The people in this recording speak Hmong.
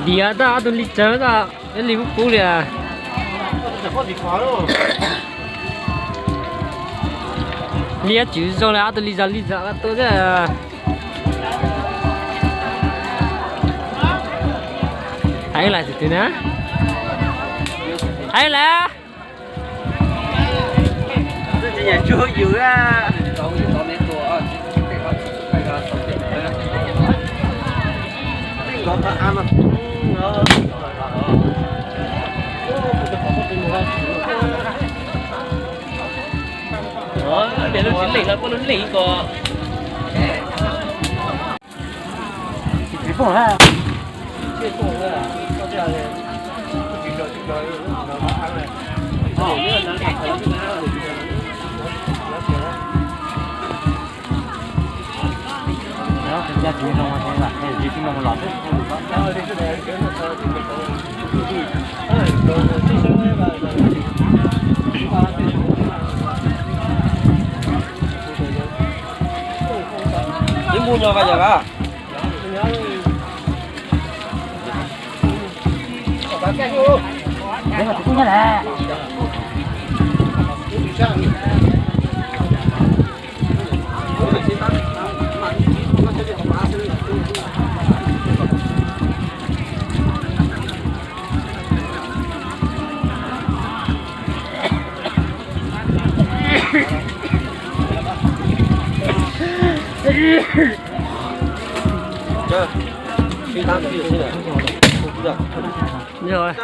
Diav tau ob tug li tsawv tau, ib li kub kub li. Li yuav tswm zoo li ob tug li zog li zog tuaj xwb. Heev lawm tus twg na? Heev lawm. Twb mus nyuag vaj yam a. Rồi.